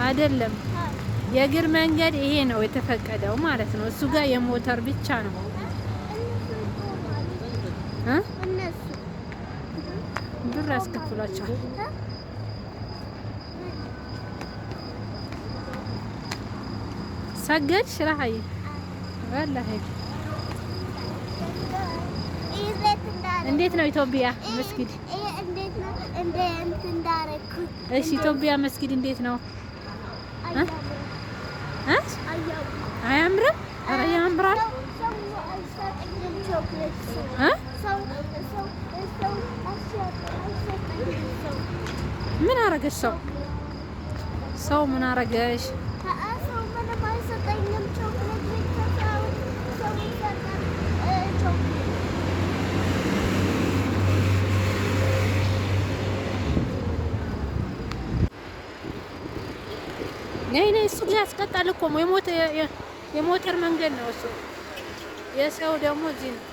አይደለም፣ የእግር መንገድ ይሄ ነው የተፈቀደው ማለት ነው። እሱ ጋር የሞተር ብቻ ነው እ እነሱ ብር ያስከፍሏቸዋል። ሰገድሽ ረሀይ ወላሂ እንዴት ነው ኢትዮጵያ መስጊድ? እንዴት ነው እንደ እንትን እንዳረኩት። እሺ፣ ኢትዮጵያ መስጊድ እንዴት ነው እ አያምርም? ኧረ ያምራል። እ ምን አረገሽ? ሰው ምን አረገሽ? ሰው ምንም አይሰጠኝም። ቾክሌት ብቻ ሰው ይሰጣል። ቾክሌት። ነይ ነይ፣ እሱ ጋር ያስቀጣል እኮ፣ የሞተር መንገድ ነው እሱ። የሰው ደግሞ እዚህ ነው።